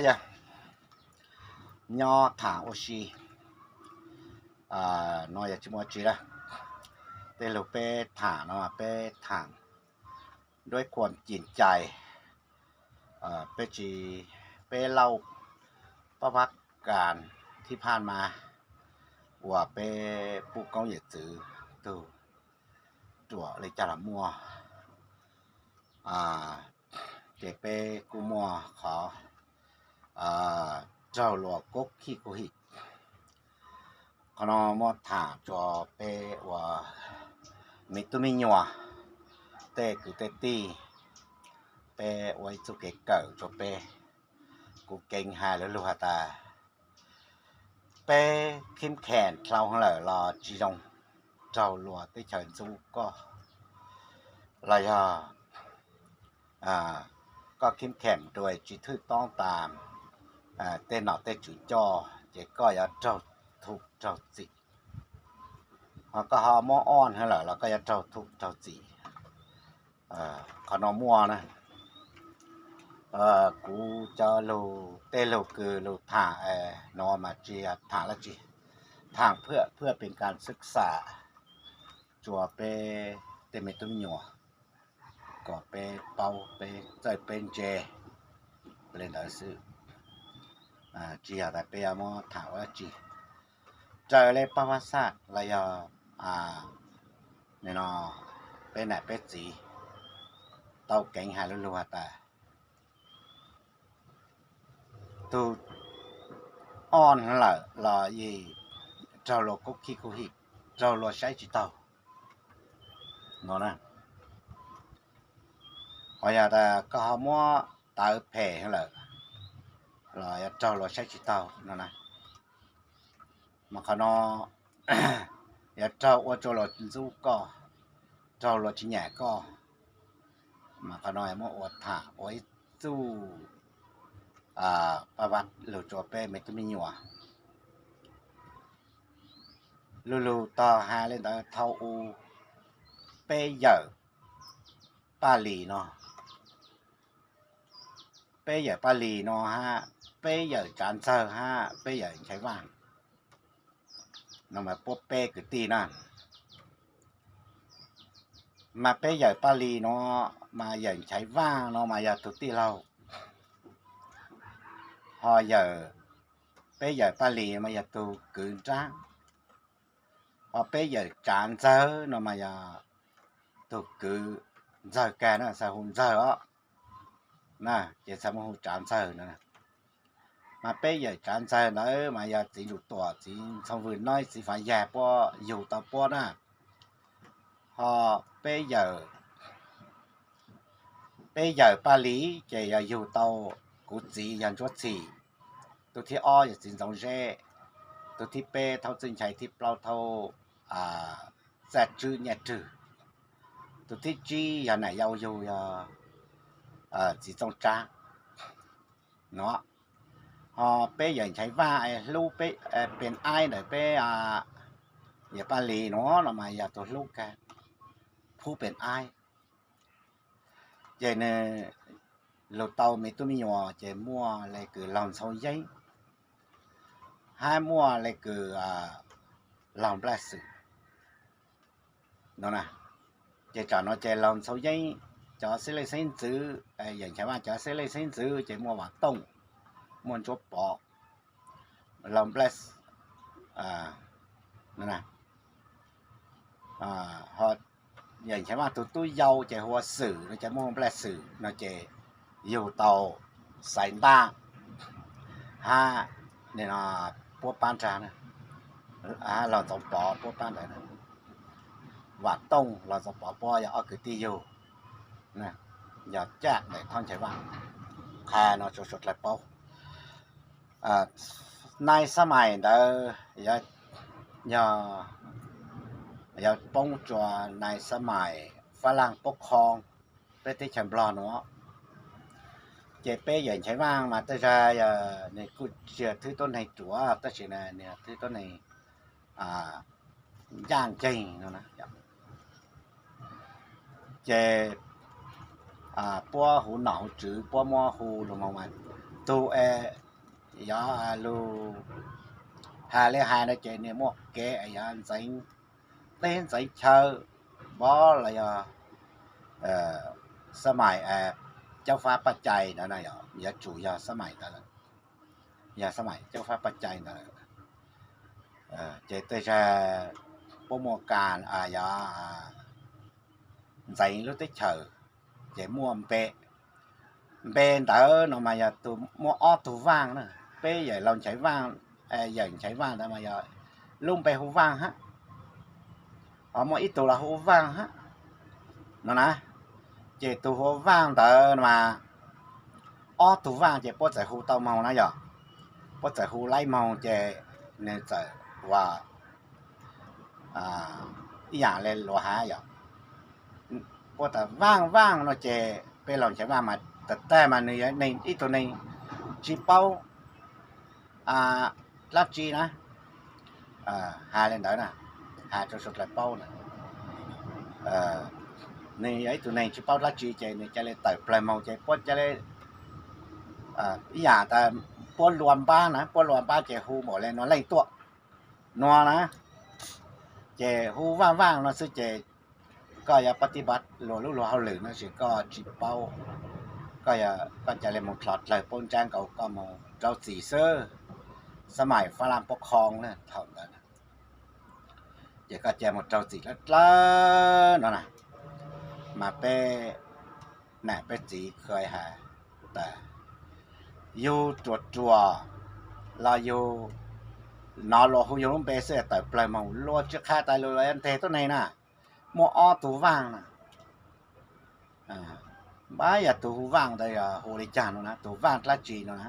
Yog nyob tham ua si no yog tsis muaj tsi lawm. Tej lug peb tham no peb tham duab khuam cim cais, peb tsis, peb lauj pab pab kas thib phaj mas uas peb pub koob yawm txwv tug ruam li cas los muaj, ces peb kuj muaj qhov raug luas kub khib kub him. Qhov no muab tham rua peb ua me tub me nyuam, tej kwv tej tij, peb ua ib txuj kev kawm rua peb. Kuv keev has lug lug has tas peb khib khem dlhau lawm los tsis zoo, raug luas teb chaws ntxub koj, los yog koj khib khem dua tsis thwj toob tas tej nom tej tswv coj ces koj yuav raug thuv raug txim. Ho koj ho muab ob lawm los koj yuav raug thuv raug txim. Qhov no muaj na, kuv cov lug tej lug kws lug tham no mas tsis tham dab tsi, tham phwj pes kas xwb xas rua peb tej me tub me nyuam kom peb paub peb txawj peb ntse li ntawd xwb. Tsis yog tas peb yuav muab tham ua dab tsi raws le pab vab xaj los yog peb nam peb txiv tau keev has lug lug has tas tug ob lawm los yog raug luas kub khib kub him, raug luas saib tsis taug no na. Ho yog tas koj ho muab tawv phem lawm los yuav raug luas saib tsis taug no na. Mas qhov no yuav raug ua rua luas ntxub koj, raug luas tsis nyam koj. Mas qhov no muab ua tham ua ib txuj paj vab lug rua peb me tub me nyuam. Lug lug tog has le ntawd, thaum u peb yawm Paj Lis no, peb yawm Paj Lis no hab peb yawm Tsav Ntxawg hab peb yawm Nchaiv Vaaj no mas puab peb kwv tij na. Mas peb yawm Paj Lis no mas yawm Nchaiv Vaaj no mas yog tug tij laug, ho yawm, peb yawm Paj Lis mas yog tug kwv nraab, ho peb yawm Tsav Ntxawg no mas yog tug kwv ntxawg kag na, xav hu Ntxawg os na, ces xav muab hu Tsav Ntxawg no. Mas peb yawm Tsav Ntxawg ntawd mas yog txiv Ntsuj Tuam, txiv Ntxhoo Vwm Noib, txiv Fav Yag puab yug tau puab na. Ho peb yawm, peb yawm Paj Lis ces yog yug tau kuv txiv yog Ntsuab Txhim, tug thib ob yog txiv Ntxoov Zeb, tug thib peb Thaub Txwj Nchai, thib plaub Thaub Txaj Tswb Nyaj Rwg, tug thib tsib yog nam yau yug yog txiv Txooj Tsab no. Ho peb yawm Nchaiv Vaaj hlub peb, Pes Aib ntawm peb yawm Paj Lis no, no mas yog tug hlub kag, Phub Pes Aib. Ces nwg lug tau me tub me nyuam ces muaj le kws Laug Ntxhoo Yeeb, hab muaj le kws Laug Nplaj Xwm no. Ces tsam no ces Laug Ntxhoo Yeeb cov xib lej xeeb ntxwv, yawm Nchaiv Vaaj cov xib lej xeeb ntxwv ces muaj Vam Tooj, muaj Ntsuab Pov, Laug Nplaj, ho yawm Nchaiv Vaaj tug tub yau ces hu ua Xwm no ces muaj Nplaj Xwm no ces yug tau Xaiv Ntaj hab puab pab nrag, Laug Ntxoov Pov puab pab ntawd. Vam Tooj, Laug Ntxoov Pov puab yog ob kwv tij yug, yog caj ntawm Thaub Nchaiv Vaaj. Qha no rua suav dlawg paub. Nais Xab Mais ntawd yog, yog poob rua Nais Xab Mais Fab Laj Poob Qhoo, peb teb chaws Nplog nuav. Ces peb yawm Nchaiv Vaaj mas tej zag yog nwg kuj tsi yog thwb tuab neeg ruam, tab sis nwg thwb tuab neeg ncaj nceeg no. Ces puab hu nom hu tswv, puab muab hu lug moog mas tug es yog lug has le hais no ces nwg muaj kev es yog ntxeev teb ntxeev chaw, npov los yog xab mais caub fab paj cai ntawd na, yuav tsum yog xab mais ntawd, yog xab mais caub fab paj cai ntawd. Ces tej zag puab muaj kas yog ntxeev lub teb chaws, ces muaj npe, npe ntawd no mas yog tug muaj ob tug Vaaj na. Peb yawm laug Nchaiv Vaaj, yawm Nchaiv Vaaj ntawd mas yog lub npe hu Vaaj hab. Ho muaj ib tug los hu Vaaj hab no na. Ces tug hu Vaaj ntawd mas ob tug Vaaj ces puab txawm hu tau moog na yog, puab txawm hu laib moog ces nwg txawm ua ib yaam le luas has yog, puab tas Vaaj Vaaj no ces peb laug Nchaiv Vaaj mas tag tag mas nwg yog ib tug neeg tsi paub dlaab tsi na, has le ntawd na, has rua suav dlawg paub na. Nwg yog ib tug neeg tsi paub dlaab tsi ces nwg ca le tawm plawg moog ces puab ca le ib yaam tas puab lua npab na, puab lua npab ces hu npaum le nuav leej tuaj nua na. Ces hu Vaaj Vaaj no xwb ces koj yuav pab tib pab luas lub luag hauj lwm no sis koj tsi paub, koj, koj ca le moog dlhov dlawg paub ntsaab nkaus koj moog rau txim xwb. Xab mais Fab Laj Pub Khoo na thaum ntawd, ces koj ca moog rau txim dlawb dlawb no na. Mas peb nam peb txiv kha has tas yug ruam ruam los yug nov luas hu yug lub npe xwb tawm plawg moog, luas tsi qha tas luas yuav nteg tuab neeg na. Muaj ob tug Vaaj na, npab yog tug hu Vaaj ntawd yog hu le caag no na, tug Vaaj dlaab tsi no na.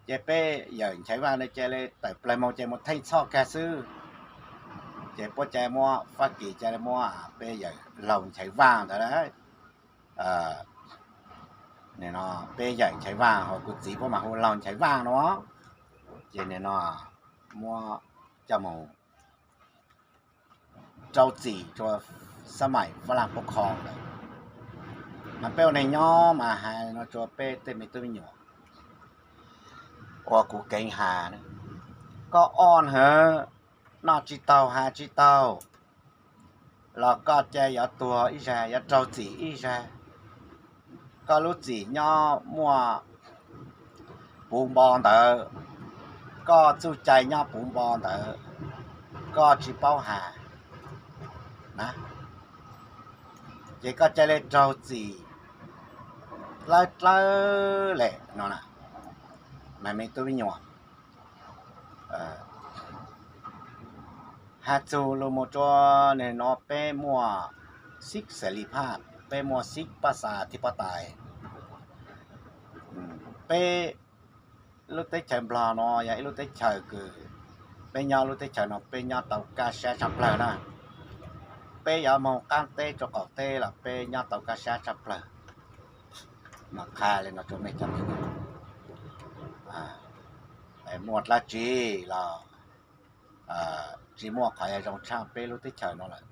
Ces peb yawm Nchaiv Vaaj ntawd ca le tawm plawg moog ces moog theej txhoj kag xwb. Ces puab ca muab, Fab Kis ca le muab peb yawm laug Nchaiv Vaaj ntawd, peb yawm Nchaiv Vaaj ho kuv txiv puab mas hu laug Nchaiv Vaaj no, ces nim no muab coj moog rau txim rua xab mais Fab Laj Pub Khoo ntawd. Mas peb ua neeg nyob mas has no rua peb tej me tub me nyuam uas kuv keev has, koj ob hnub noj tsi taug has tsi taug los koj ca yuav tuag ib zag, yuav raug txim ib zag. Koj lub txim nyob muaj puv npo ntawd, koj txuj cai nyob puv npo ntawd, koj tsi paub has na, ces koj ca le raug txim dlawb dlawb le no na. Mas me tub me nyuam, has txug lug mus rua nwg no peb muaj xib xes li phaj, peb muaj xib paj xas thib pab tais. Peb lub teb chaws Nplog no yog ib lub teb chaws kws peb nyob lub teb chaws no peb nyob tau kaj sab tshaj plawg na. Peb yuav moog qaab teb rua qaum teb los peb nyob tau kaj sab tshaj plawg. Mas qha le no rua mej cov me nyuam, muaj dlaab tsi los tsi muaj qhov yuav zoo tshaj peb lub teb chaws no lawm.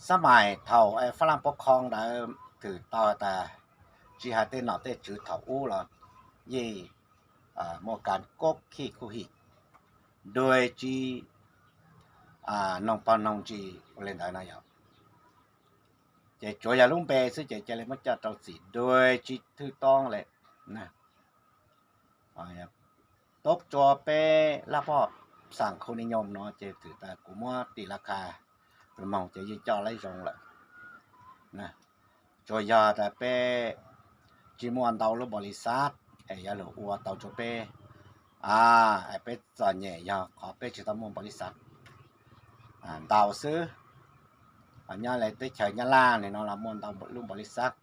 Xab mais thaum Fab Laj Pub Khoo ntawd twm tau tas tsi has tej nom tej tswv thaum ub los yeej muaj kas kob khij kuj him, dua tsi noog pog noog ntsis ua le ntawd no yog. Ces tsuav yog lub npe xwb ces ca le muab coj rau txim dua tsi thwj toob le. Tub rua peb laj pog xam khu ni nyoos no ces twm tas kuv muab tim laj kha moog ces yeej coj lab zoo lawm. Tsuas yog tas peb tsi muaj ntau lub npaum li xav es yuav lug ua tau rua peb, es peb txom nyem yog qhov peb tsi tau muaj npaum li xav ntau xwb. Nyob le teb chaws Nyab Laj no los muaj ntau lub npaum li xav,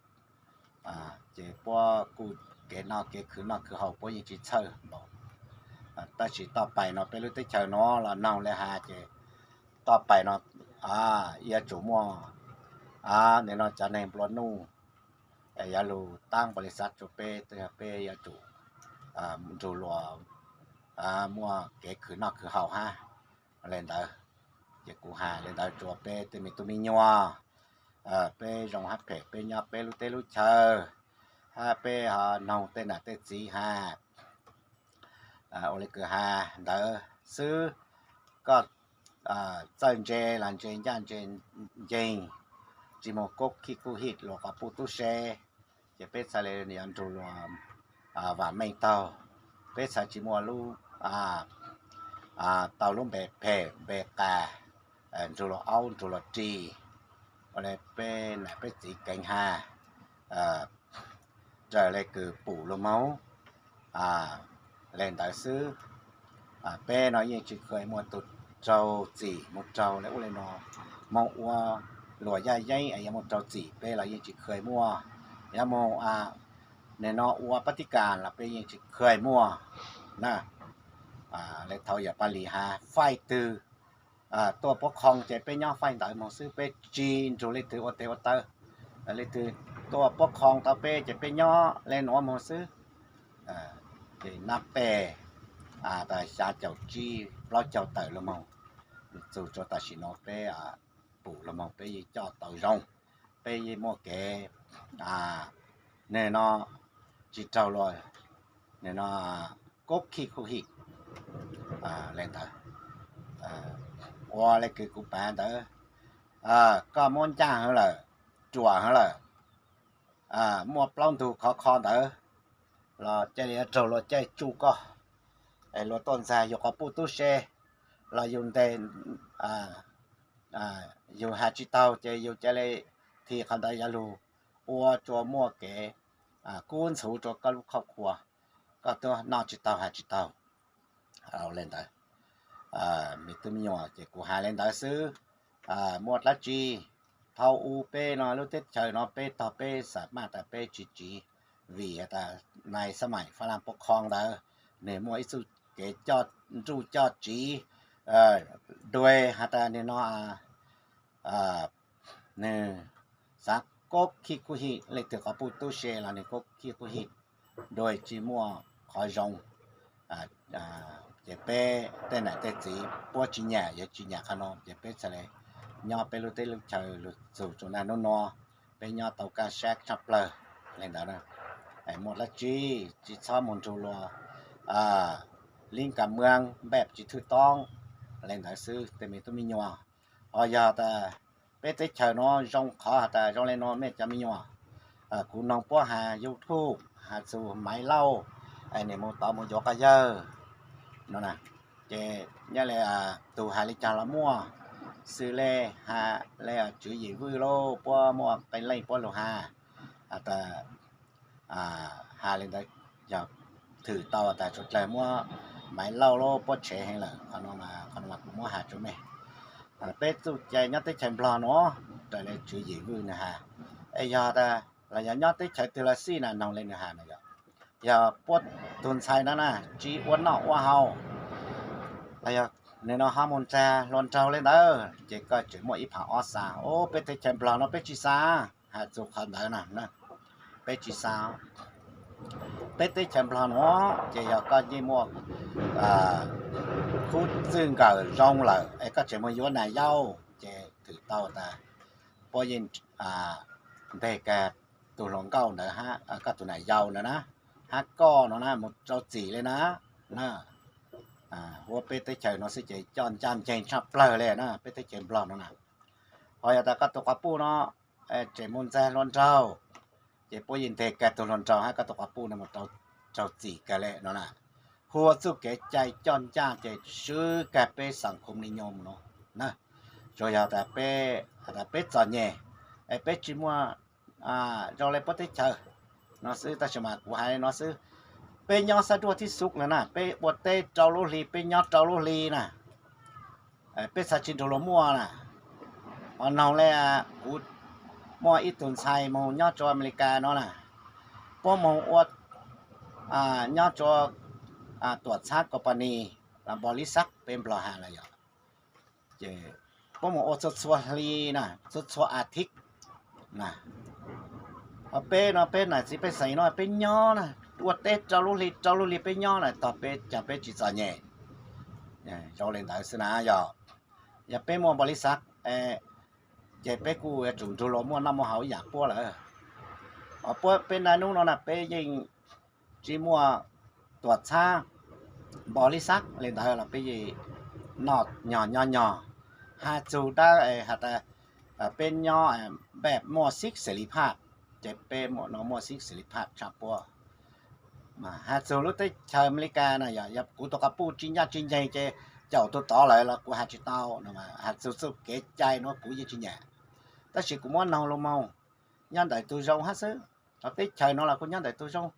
ces puab kuj kev noj kev khwv noj khwv haus puab yeej tsi txhawj npaum. Tab sis toj pais no peb lub teb chaws no los noog le has ces toj pais no yuav tsum muaj, nim no cov neeg nplua nuj yuav lug taab npaum li xav rua peb, peb yuav tsum nrug luas muaj kev khwv noj khwv haus hab. Le ntawd, ces kuv has le ntawd rua peb tej me tub me nyuam, peb zoo hab phem, peb nyob peb lub teb lub chaw, hab peb ho noog tej nam tej txiv has, ua le kws has ntawd xwb. Koj txawj ntse los ntse ncaj ntse nceeg, tsis muaj kub khib kub him luag quas puj tub se, ces peb txhad le yuav nrug luag vam meej taug. Peb txhad tsis muaj lub, tau lub npe phem npe qas, nrug luag aub nrug luag ris, ua le peb nam peb txiv keev has, raws le kws pum luag moog le ntawd xwb. Peb no yeej tsis kheev muaj tug raug txim mus raug le ub le no, moog ua luam yaj yeeb es yuav muaj raug txim peb los yeej tsis kheev muaj. Yuav moog nim no ua pab tib kas los peb yeej tsis kheev muaj na. Le thaum yawm Paj Lis has faij twg tuaj puab qhoo ces peb nyob faij ntawd moog xwb, peb tsis nrug leej twg ua tes ua taw. Leej twg tuaj puab qhoo tau peb ces peb nyob le nuav moog xwb. Ces nab peg tas xya caum tsib plaub caug tawm luag moog, txug rua tam sim no peb pum luag moog peb yeej coj tau zoo, peb yeej muaj kev, nwg no tsis raug luag, nwg no kub khib kub him le ntawd. Ua le kws kuv pav ntawd, koj muab ncaaj heev lawm, ruam heev lawm, muaj plaub ntug khov kho ntawd los cia li raug luag caij tsuj koj, es luag tuaj ntxag yug quas puj tub se los yug ntes, yug has tsis taug ces yug cia li thim qhov ntawd yav lug, ua rua muaj kev kub ntxhuv rua koj lub khauj khua, koj tuaj noj tsis taug has tsis taug le ntawd. Me tub me nyuam, ces kuv has le ntawd xwb. Muaj dlaab tsi thaum u peb no lub teb chaws no peb tog peb xam maj tas peb tsis tsiv, vim has tas nais xab maim Fab Laj puab qhoo ntawd, nwg muaj ib txuj kev coj nruj coj tsiv, dua has tas nwg no nwg xaav kub khib kub him, leej twg quas puj tub se los nwg kub khib kub him, dua tsis muaj qhov zoo. Ces peb tej nam tej txiv puab tsis nyam yawg tsis nyam qhov no ces peb txhad le nyob peb lub teb lub chaw lug txug txug naj nub nua, peb nyob tau kaj sab tshaj plawg le ntawd. Muaj dlaab tsi tsis txhob moog nrug luag lib kas muab npaj tsis thwj toob le ntawd xwb tej me tub me nyuam. Ho yog tas peb teb chaws nuav zoo qhov has tas zoo le nuav mej cov me nyuam, kuv noog puab has YouTube has txug Maiv Lauj, nwg moog tov moog yuav koj yawg no na, ces nyob le tug has le caag los muaj, xws le has le Tswv Yim Vwj lauj, puab muaj qee leej puab lug has, has tas has le ntawd yog thwm tau tas suav dlawg muab Maiv Lauj lauj puab tshev heev lawm, qhov no mas kuv muab has rua mej. Peb txuj cai nyob teb chaws Nplog nuav raws le Tswv Yim Vwj nwg has, es yog tas los yog nyob teb chaws twg los xij na noog le nwg has na yog, yog puab tug ntxhais no na tsis ua noj ua haus los yog nwg no ho moog ntxag hluas nraug le ntawd ces koj tseem muaj ib phav ob xaav. Ub, peb teb chaws Nplog no peb tsis xaav, has txug qhov ntawd na, peb tsis xaav. Peb teb chaws Nplog nuav ces yog koj yeej muaj khub txwj nkawm zoo lawm es koj tseem moog yuav nam yau ces thwm tau tas puab yeej nteg kag tug hluas nkauj ntawd, koj tug nam yau ntawd na, hab koj no na moog rau txim le na. Huab peb teb chaws no xwb ces coj ncaj nceeg tshaj plawg le na, peb teb chaws Nplog no na. Ho yog tas koj tug quas puj no tseem moog ntxag hluas nraug ces puab yeej nteg kag tug hluas nraug hab koj tug quas puj no moog rau txim kag le no na. Huab txuj kev cai coj ncaj ces swb kag peb xaam khoom li nyuas mus no na. Tsuas yog tas peb, tas peb txom nyem es peb tsis muaj zoo le puab teb chaws no xwb, tab sis mas kuv has le no xwb. Peb nyob sab nruab thib xuv na na, peb ua teb rau lub hli, peb nyob rau lub hli na, peb txhad tsis nrug luag muaj na. Ho noog le, kuv muaj ib tug ntxhais moog nyob rua Amelikas no na, puab moog ua nyob rua tuam txhab company, npaus lis xab peb Nplog has na yog, ces puab moog ua txhua txhua hli na, txhua txhua a thib na. Ho peb no peb nam txiv pej xeem no peb nyob na, ua teb rau lub hli rau lub hli peb nyob na, tog peb cas peb tsis txom nyem. Zoo le ntawd xwb na yog. Yog peb muaj npaus lis xab, ces peb kuj yuav tsum nrug luas muaj noj muaj haus ib yam puab lawm. Puab peb naj nub no na peb yeej tsi muaj tuam txhab npau li xab li ntawd los peb yeej noj nyog nyob nyog. Has txug dab has tas peb nyob npaj muaj xib xes li phaj, ces peb muaj no muaj xib xes li phaj tshaj puab. Has txug lub teb chaws Amelikas na yog kuv tus quas puj tsi ncaj tsi nceeg ces caum tug tod lawm los kuv has tsi tau no. Has txug txuj kev cai no kuv yeej tsi nyam, tab sis kuv muab noog lug moog, nyob ntawm tug zoo hab xwb. Hov teb chaws no los kuj nyob ntawm tug zoo.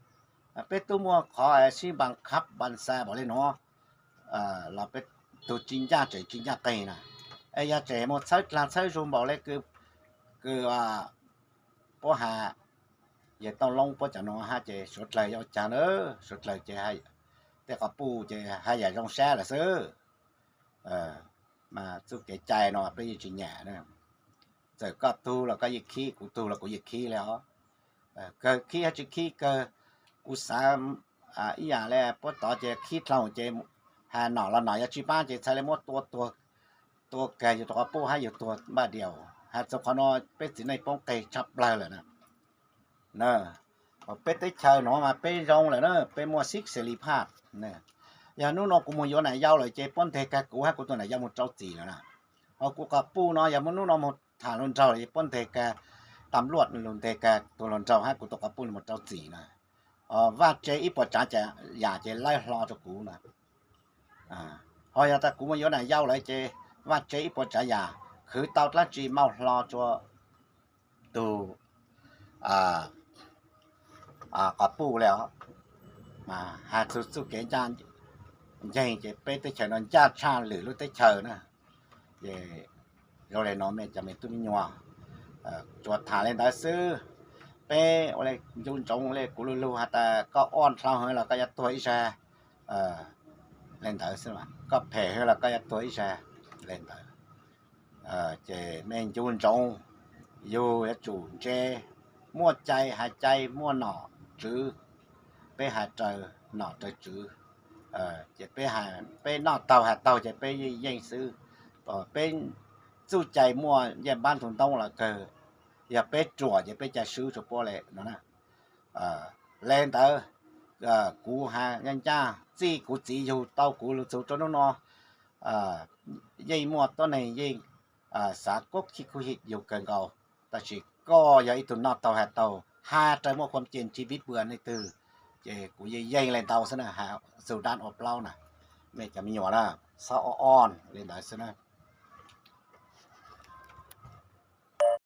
Peb tub muaj qhov sib npas khab npas xa npaum le nuav los peb tug tsi ncaj tseem tsi ncaj qeeg na. Es yog tseem moog txhawb dlaag txhawb zug npaum le kws puab has, yawg Tooj Loob puab cov nuav hab ces suav dlawg yuav ua caag na, suav dlawg ces tej quas puj ces haj yam zoo sab lawm xwb. Mas txuj kev cai no peb yeej tsi nyam na. Txawm koj tug los koj yeej khib, kuv tug los kuv yeej khib le os. Kawg khib hab tsi khib kawg, kuv xav ib yam le puab tod ces khib dlhau ces has nom los nom yuav tsi paab ces txhad le muab tua tuag, tua kag yug tus quas puj hab yug tuag npaj diam. Has txug qhov no peb txiv neej poob qeg tshaj plawg lawm na. Peb teb chaws nuav mas peb zoo lawm na, peb muaj xib xes li phaj. Yog nub no kuv moog yuav nam yau lawm ces puab nteg kag kuv hab kuv tug nam yau moog rau txim lawm na. Hos kuv quas puj no yog muaj nub no moog tham lug nraug lawm ces puab nteg kag, tam luaj lug nteg kag tug hluas nraug hab kuv tus quas puj moog rau txim na. Vaj tse ib puas tsav yam ces lawb hlo rua kuv na. Hos yog tas kuv moog yuav nam yau lawm ces vaj tse ib puas tsav yam khwv tau dlaab tsi mauj hlo rua tug quas puj le os. Has txug txuj kev ncaj nceeg ces peb teb chaws no ncaj tshaj lwm lub teb chaws na. Ces zoo le no mej cov me tub me nyuam, tsuas tham le ntawd xwb. Peb ua le ncu ntsoov le kuv lug lug has tas koj ob dlhau hwv los koj yuav tuag ib zag le ntawd xwb, koj phem hwv los koj yuav tuag ib zag le ntawd. Ces mej ncu ntsoov, yug yuav tsum ntse, muaj cai has cai, muaj nom tswv, peb has raws nom raws tswv. Ces peb noj taug has taug ces peb yeej yeej xwb. Peb txuj cai muaj ncej npab ntug ntoob los kawg, yog peb ruam ces peb cai swb rua puab le no na. Le ntawd, kuv has ncaj ncaj txij kuv txiv yug tau kuv lug txug rua nub no, yeej muaj tuab neeg yeej xav kub khib kub him yug kawg nkaus, tab sis koj yog ib tug noj taug has taug, has raws muaj khuam cem tsi pib pua neej twg, ces kuv yeej yeej le ntawd xwb na, has txug dab ua plaub na. Mej cov me nyuam na, xob ob ob le ntawd xwb na.